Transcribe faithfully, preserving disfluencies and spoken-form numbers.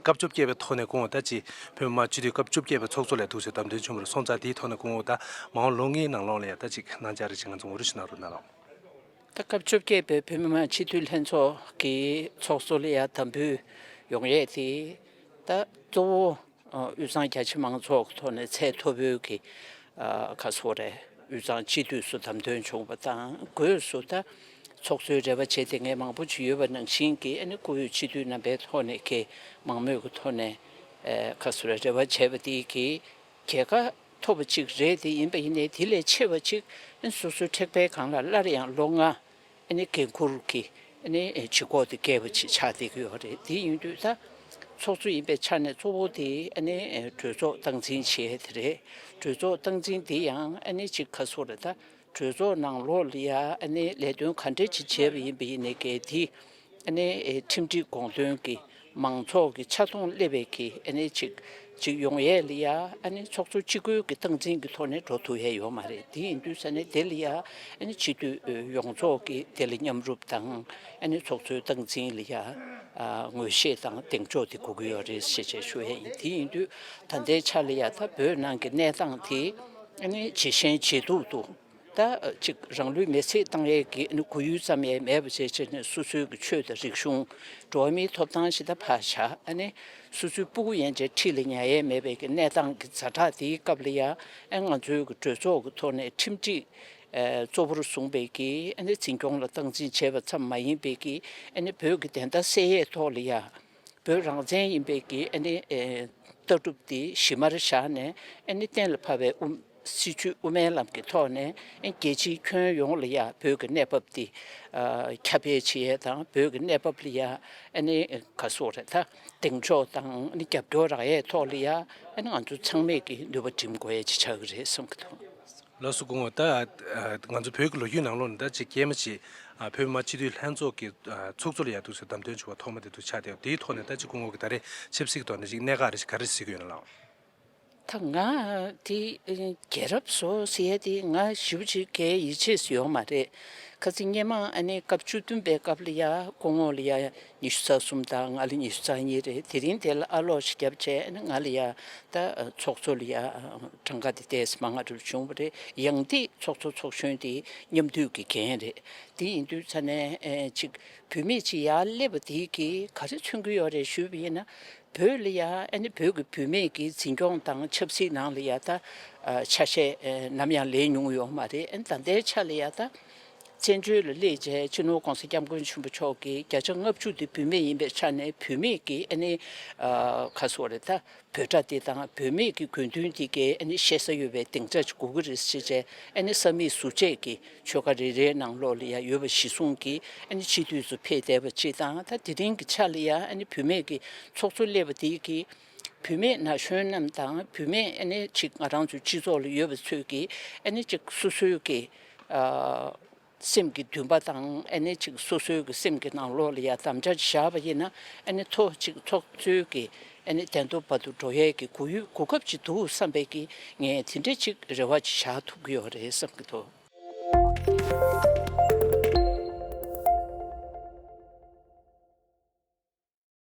སྐབས་བཅོ་བརྒྱད་པའི་ཐོག་ནས་སྐུ་ངོ་ད་ཅིག་བོད་མི་མང་སྤྱི་འཐུས་སྐབས་བཅོ་བརྒྱད་པའི་ཚོགས་གཙོ་ལ་ཐུགས་སུ་བདམས་ཐོན་བྱུང་བར་སོང་ཙང་དེའི་ཐོག་ནས་སྐུ་ངོ་ད་མ་འོངས་ལོ་ལྔའི་ནང་ལོགས་ལ་ཡང་ད་ཅིག་གནང་འཆར་ཅིག་ང་ཚོ་ངོ་སྤྲོད་ཞིག་གནང་རོགས་གནང་རོགས། ད་སྐབས་བཅོ་བརྒྱད་པའི་བོད་མི་མང་སྤྱི་འཐུས་ལྷན་ཚོགས་ཀྱི་ཚོགས་གཙོ་ལ་ཡང་དམ་འབུལ་ཡོང་ཡས་དེ་ད་གཙོ་བོ་དབུས་གཙང་རྒྱ་ཆེ་མང་ཚོགས་ཀྱི་ཐོག་ནས་ཚད་མཐོ་པོའི་གི་ཁ་སོ་རེད། དབུས་གཙང་སྤྱི་འཐུས་སུ་བདམས་ཐོན་བྱུང་བ་དང་སྒོས་སུ་ད་ཚོགས་གཙོའི་རེ་བ་བྱེད་དེ་ངས་མང་པོ་ཅིག་ཡོད་པ་ནང་བཞིན་གྱི་ཨ་ནི་བཀུར་འོས་སྤྱི་འཐུས་རྣམ་པའི་ཐོག་ནས་ཀྱི་མང་མོས་ཀྱི་ཐོག་ནས་ཁ་སོ་རེ་རེ་བ་བྱས་པ་དེ་གི་རྒྱལ་ཁ་ཐོབ་པ་ཅིག་རེད་དེ་ཡིན་པ་ཡིན་ནའི་དེ་ལས་ཆེ་བ་ཅིག་ཨ་ནི་སོ་སོའི་མཁྲེགས་པའི་སྒང་ལ་སླར་ཡང་ལོ་ལྔ་ཨ་ནི་འགན་འཁུར་གྱི་ཨ་ནི་ལྗིད་ཁོག་དེ་བསྐྱེད་པ་ཅིག་ཆགས་བསྡད་ཀྱི་ཡོད་རེད། དེ་ཡིན་དུས་ད་ཚོགས་གཙོ་ཡིན་པའི་ཆ་ནས་གཙོ་བོ་དེ་ཨ་ནི་གྲོས་ཚོགས་སྟངས་འཛིན་བྱེད་ཡས་དེ་རེད། གྲོས་ཚོགས་སྟངས་འཛིན་དེ་ཡང་ཨ་ནི་ཅིག་ག་སོ་རེད་ད། གྲོས་ཚོགས་ནང་ལོགས་ལ་ཡ་ཨ་ནི་ལས་དོན་ག་འདྲ་ཅིག་བྱས་པ་ཡིན་པ་ཡིན་ནའི་གལ་ཏེ་ཨ་ནི་ཨེ་ཁྲིམས་སྒྲིག་དགོངས་དོན་གྱི་མང་ཚོགས་ཀྱི་ཆ་མཐོང་སླེབས་པའི་གི་ཨ་ནི་ཅིག་ཅིག་ཡོང་ཡས་ལ་ཡ་ཨ་ནི་ཚོགས་གཙོ་གཅིག་པུའི་གི་སྟངས་འཛིན་གྱི་ཐོག་ནས་འགྲོ་ཐུབ་ཡས་ཡོད་མ་རེད། དེ་ཡིན་དུས་ས་ནས་དེ་ལ་ཡ་ཨ་ནི་སྤྱི་འཐུས་ཡོངས་རྫོགས་ཀྱི་དེ་ལ་མཉམ་རུབ་དང་ཨ་ནི་ཚོགས་གཙོའི་སྟངས་འཛིན་ལ་ཡ་ངོས་བཞེས་དང་གདེང་འཇོག་དེ་དགོས་ཀྱི་ཡོད་རེད་ཞེས་བྱས་ཞུ་ཡས་ཡིན། དེ་ཡིན་དུས་ད་ལྟའི་ཆ་ལ་ཡ་ད་བོད་ནང་གི་གནས་སྟངས་དེ་ཨ་ནི་ཇེ་ཞན་ཇེ་སྡུག་ཏུ། ད་ཅིག་རང་ལུས་མེར་སྲེག་བཏང་ཡས་ཀྱི་ཨ་ནི་གོ་ཡུལ་ཙམ་ཡང་མེད་པ་བྱས་བྱས་ནས་སོ་སོའི་གི་ཆོས་དང་རིག་གཞུང་འགྲོ་བ་མིའི་ཐོབ་ཐང་ཞིག་ད་ཕར་བཞག་ཨ་ནི་སོ་སོའི་སྤུ་གུ་ཡན་ཆད་འཁྲིས་ལ་ཉར་ཡས་མེད་པའི་གི་གནས་སྟངས་ཀྱི་ཛ་དྲག་དེའི་སྐབས་ལ་ཡང་ཨ་ང་ཚོའི་གི་གྲོས་ཚོགས་ཀྱི་ཐོག་ནས་ཁྲིམས་སྒྲིག་གཙོ་བོར་བཟུང་བའི་གི་ཨ་ནི་འཛིན་སྐྱོང་ལ་སྟངས་འཛིན་བྱས་པ་ཙམ་མ་ཡིན་པའི་གི་ཨ་ནི་བོད་ཀྱི་བདེན་མཐའ་གསལ་ཡས་ཐོག་ལ་ཡང་བོད་རང་བཙན་ཡིན་པའི་གི་ཨ་ནི་ཨེ་ལྟ་གྲུབ་དེ་གཞི་མར་བཞག་ནས་ཨ་ནི་གཏན་ལ་ཕབ་པའི་དབུ་སྲིད་བྱུས་དབུ་མའི་ལམ་གྱི་ཐོག་ནས་ཨ་རྒྱལ་སྤྱིའི་ཁྱོན་ཡོངས་ལ་ཡ་བོད་ཀྱི་གནས་བབ་དེ་ཨ་ཁྱབ་སྤེལ་བྱེད་ཡས་དང་བོད་ཀྱི་གནས་བབ་ལ་ཡ་ཨ་ནི་ག་སོགས་རེད་ད་གདེང་འཇོག་དང་ཨ་ནི་རྒྱབ་སྐྱོར་རག་ཡས་ཐོག་ལ་ཡ་ཨ་ནི་ང་ཚོ་ཚང་མས་ཀྱི་ནུས་པ་སྒྲིམ་དགོས་ཡས་ཅིག་ཆགས་ཀྱི་རེད་བསམ་གྱི་འདུག་ལགས་སོ་སྐུ་ངོ། ད་ང་ཚོ་བོད་ཀྱི་ལོ་རྒྱུས་ནང་ལོགས་ནས་ད་ཅིག་སྐྱེས་མ་ཅིག་བོད་མི་མང་སྤྱི་འཐུས་ལྷན་ཚོགས་ཀྱི་ཚོགས་གཙོ་ལ་ཡ་འདུག་སེ་བདམས་ཐོན་བྱུང་བ་ཐོག་མ་དེ་འདུག་ཆགས་བསྡད་ཡོད། དེའི་ཐོག་ནས་ད་ཅིག་སྐུ་ངོ་གི་ད་རེས་ཆབ་སྲིད་ཀྱི་ཐོག་ནས་ཅིག་གནད་འགག་རེ་ཞིག་ག་རེ་གཟིགས་ཀྱི་ཡོད་ན་ལགས། ད་ང་དེ་རྒྱལ་རབས་བཟོ་ཟེར་ཡ་དེ་ང་ཞེ་པོ་ཅིག་གའི་ཡིད་ཆེས་སུ་ཡོད་མ་རེད། ཁ་སང་སྔོན་མ་ཨ་ནི་སྐབས་བཅུ་བདུན་པའི་སྐབས་ལ་ཡ་སྐུ་ངོ་ལ་ཡ་ཉི་ཤུ་རྩ་གསུམ་དང་ང་ལ་ཉི་ཤུ་རྩ་གཉིས་རེད། དེ་རིང་དེ་ལ་ཨ་ལོག་ཞིག་བརྒྱབ་བྱས་ཨ་ནི་ང་ལ་ཡ་ད་ཚོགས་གཙོ་ལ་ཡ་གྲངས་ཀ་དེ་ཏོག་ཙམ་མང་ང་རུ་བྱུང་བ་རེད། ཡང་དེ་ཚོགས་གཙོ་ཚོགས་གཞོན་དེ་མཉམ་འདུས་ཀྱི་འགན་རེད། དེ་ཡིན་དུས་ཙ་ནས་ཨེ་ཅིག་བུད་མེད་ཅིག་ཡར་སླེབས་པ་དེ་གིས་ག་རེ་མཚོན་གྱི་ཡོད་རེད་ཞུས་པ་ཡིན་ན། བོད་ལ་ཡ་ཨ་ནི་བོད་ཀྱི་བུད་མེད་ཀྱི་འཛིན་སྐྱོང་དང་ཆབ་སྲིད་ནང་ལ་ཡ་ད་ཨ་ཆ་ཤས་ཨེ་ནམ་ཡང་ལེན་མྱོང་ཡོད་མ་རེད། ཨ་ནི་ད་ལྟའི་ཆ་ལ་ཡ་ད་བཙན་བྱོལ་ལ་སླེབས་རྗེས་སྤྱི་ནོར་༸གོང་ས་༸སྐྱབས་མགོན་ཆེན་པོ་མཆོག་གིས་བརྒྱ་ཆ་ལྔ་བཅུ་དེ་བུད་མེད་ཡིན་པའི་ཆ་ནས་བུད་མེད་ཀྱི་ཨ་ནི་ཨ་ག་སོགས་རེད་ད། བོད་སྒྲ་དེ་དང་བུད་མེད་ཀྱི་དགོས་འདུན་དེ་གའི་ཨ་ནི་ཤེས་ས་ཡོད་པའི་སྡིངས་ཆ་ཅིག་དགོས་ཀྱི་རེད་ཟེར་བྱས་ཨ་ནི་ས་མིག་ཟུར་བཅད་ཀྱི་ཆོལ་ཁ་རེ་རེའི་ནང་ལོགས་ལ་ཡང་ཡོད་པ་གཞི་བཟུང་གིས་ཨ་ནི་སྤྱི་འཐུས་སུ་ཕེབས་བསྡད་པ་ཅིག་དང་ད་དེ་རིང་གི་ཆ་ལ་ཡང་ཨ་ནི་བུད་མེད་ཀྱི་ཚོགས་གཙོ་སླེབས་པ་དེ་གིས་བུད་མེད་ན་གཞོན་རྣམས་དང་བུད་མེད་ཨ་ནི་ཅིག་ང་རང་ཚོའི་སྤྱི་ཚོགས་ལ་ཡོད་པ་ཚོས་ཀྱིས་ཨ་ནི་ཅིག་སོ་སོའི་གི་ཨ། སེམས་ཀྱི་འདུན་པ་དང་ཨ་ནི་ཅིག་སོ་སོའི་གི་སེམས་ཀྱི་ནང་ལོགས་ལ་ཡ་དམ་བཅའ་བཞག་པ་ཡིན་ན་ཨ་ནི་ཐོག་ཅིག་ཚོགས་གཙོའི་གི་ཨ་ནི་གདན་ཐོབ་བར་དུ་འགྲོ་ཡས་ཀྱི་གོ་ཡུལ་གོ་སྐབས་ཅིག་འདུག་བསམ་པའི་གི་ངས་དེ་འདྲ་ཅིག་རེ་བ་ཅིག་བཞག་ཐུབ་ཀྱི་ཡོད་རེད་བསམ་གྱི་འདུག